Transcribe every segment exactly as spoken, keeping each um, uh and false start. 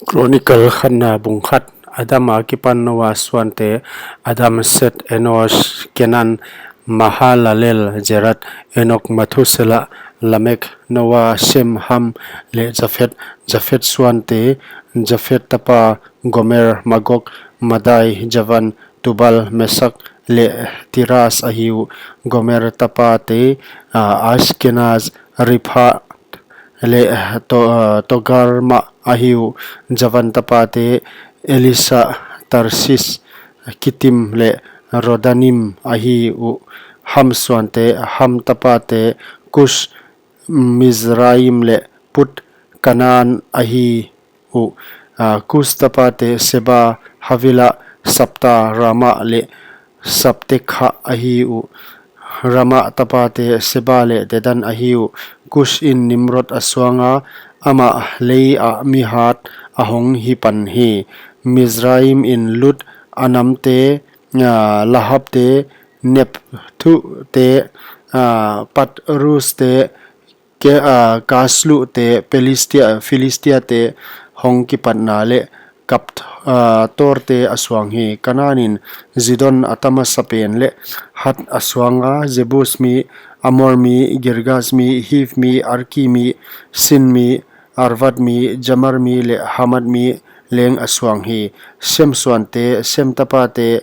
Chronicle khatna bung khat. Adam akipan Noah suante: Adam, Seth, Enosh, Kenan, Mahalalel, Jared, Enok, Methuselah, Lamek, Noah, Shem, Ham, leh Japhet. Japhet suante: Japhet tapa Gomer, Magog, Madai, Javan, Tubal, Mesak, leh Tiras ahi uh. Gomer tapate, ah, Ashkenaz, Riphath, leh To-, ah, Togarmah ahi uh. Javan tapate: Elisa, Tarsis, Kitim, leh Rodanim ahi uh. Ham suante: Ham tapate: Kush, Mizraim, leh Put, Kanaan ahi uh. Ah, Kush tapate: Seba, Havilah, Sabta, Raamah, leh Sabteka ahi uh. Raamah tapate: Sheba leh Dedan ahi uh. Kush in Nimrod a suanga, amah lei ah mi hat a hong hi pan hi. Mizraim in Lut, Anamte, ah, Lahabte, Nepthuhte, ah, Pathruste, Ke-, ah, Kasluhte, Philistia, Philistiate hong kipatna leh Kap-, ah, Torte a suang hi. Kanaan in Zidon a ta masapen leh Hamath a suanga, Jebus mi, Amor mi, Girgas mi, Hiv mi, Arki mi, Sin mi, Arvad mi, Jamar mi, leh Hamath mi leng a suang hi. Shem suante: Shem tapate: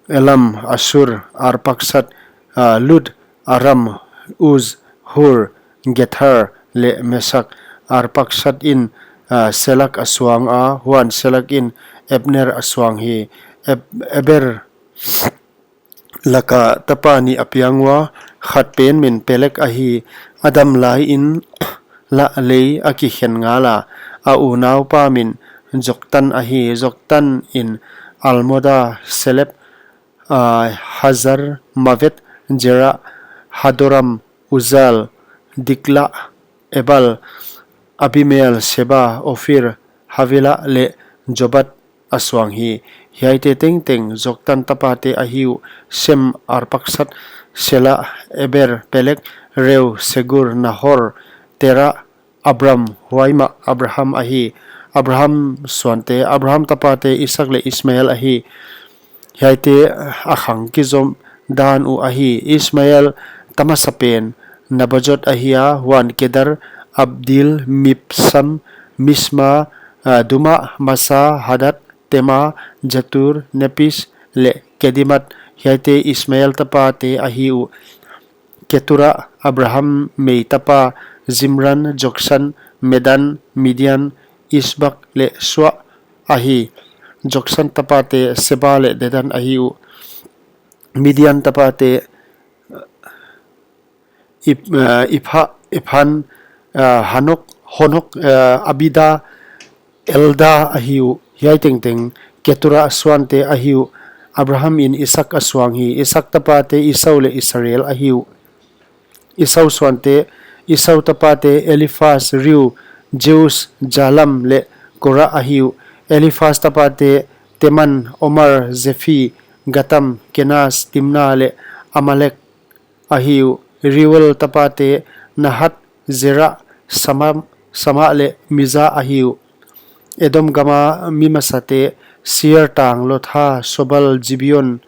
Elam, Asshur, Arpaksad, ah, Lud, Aram, Uz, Hur, Gether, leh Mesak. Arpaksad in, ah, Shelah a suanga, huan Shelah in Ebner a suang hi. Eb-, Eber laka tapa nih a piang ua, khat pen min Peleg ahi. Adam lai in lah lei a kikhen ngala, a unaupa min Joktan ahi. Joktan in Almoda, Selep, ah, Hazarmaveth, Jerah, Hadoram, Uzal, Diklah, Ebal, Abimael, Sheba, Ophir, Havilah, leh Jobab a suang hi. Hiaite tengteng Joktan tapate ahi uh. Shem, Arpaksad, Shelah, Eber, Peleg, Reu, Segur, Nahor, Terah, Abram, huai mah Abraham ahi. Abraham suante: Abraham tapate Isak leh Ismael ahi. Hiaite a khang kizom dan uh ahi. Ismael ta masapen Nebajoth ahi a, huan Kedar, Adbeel, Mibsam, Misma, ah, Dumah, Massa, Hadad, Tema, Jetur, Nephis, leh Kedemoth. Hiaite Ismael tapate ahi uh. Ketura Abraham mei tapa Zimran, Jokshan, Medan, Midian, Ishbak, leh Sua ahi. Jokshan tapate Sheba leh Dedan ahi uh. Midian tapate Ip-, ah, Ipha, Iphan, ah, Hanok, Honok, ah, Abida, Elda ahi uh. Hiai tengteng Ketura suante ahi uh. Abraham in Isak a suang hi. Isak tapate Esau leh Israel ahi uh. Esau suante: Esau tapate Eliphaz, Reu, Jeus, Jalam, leh Kora ahi uh. Eliphaz tapate Teman, Omar, Zephi, Gatam, Kenaz, Timna, leh Amalek ahi uh. Reuel tapate Nahath, Zerah, Sama, Sama leh Mizza ahi uh. Edom gama mi masate: Seir tang, Lotha, Sobal, Zibeon,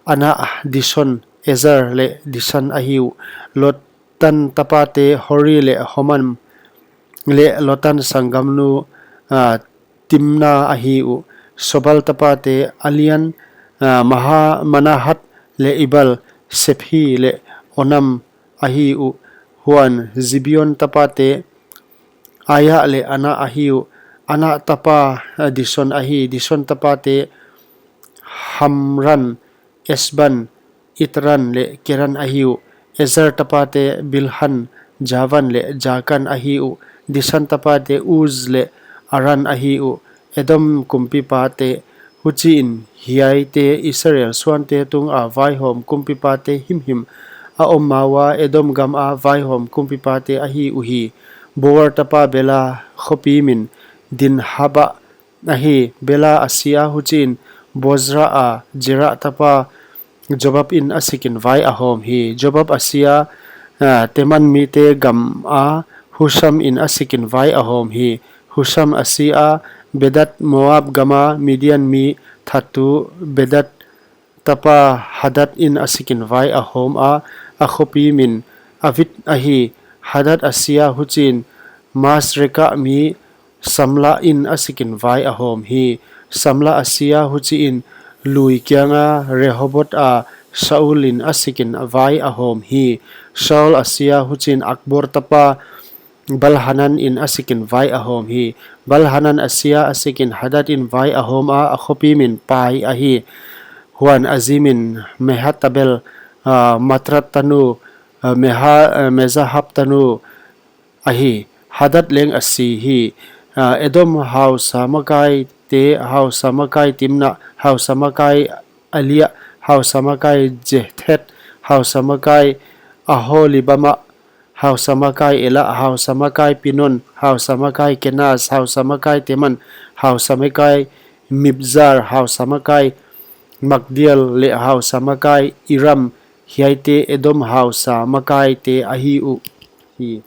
Ana, Dison, Ezer leh Disan ahi uh. Lotan tapate Hori leh Homam, leh Lotan sanggamnu, ah, Timna ahi uh. Sobal tapate Alian, ah, Maha-, Manahath leh Ebal, Sephi leh Onam ahi uh. Huan Zibeon tapate Aia leh Ana ahi uh. Ana tapa, ah, Dison ahi. Dison tapate Hamran, Esban, Ithran leh Keran ahi uh. Ezer tapate Bilhan, Javan leh Jakan ahi uh. Disan tapate Uz leh Aran ahi uh. Edom kumpipate. Huchiin hiaite Israel suante tunga vaihawm kumpipate himhim a om ma ua, Edom gama vaihawm kumpipate ahi uhi. Beor tapa Bela, khopi min Dinhaba ahi. Bela a si a, huchiin Bozra a Zera tapa Jobab in a sikin vai a hawm hi. Jobab a si a, ah, Teman mite gama Husam in a sikin vai a hawm hi. Husam a si a, Bedad, Moab gama Midian mi thattu Bedad tapa Hadad in a sikin vai a hawm a, a khopi min Avit ahi. Hadad a sia, huchiin Masreka mi Samla in a sikin vai a hawm hi. Samla a sia, huchiin lui kianga Rehobot a Saul in a sikin vai a hawm hi. Saul a sia, huchiin Akbor tapa Balhanan in a sikin vai a hawm hi. Balhanan a sia, a sikin Hadad in vai a hawm a, a khopi min Pai ahi. Huan a zi min Mehatabel, ah, Matrat tanu, ah, Meha-, ah, Mezahab tanu ahi. Hadad leng a si hi. Ah, Edom hausa makaite, hausa makai Timna, hausa makai Alia, hausa makai Jethet, hausa makai Aholibama, hausa makai Ela, hausa makai Pinon, hausa makai Kenaz, hausa makai Teman, hausa makai Mibzar, hausa makai Magdiel leh hausa makai Iram, hiaite Edom hausa makaite ahi uhi.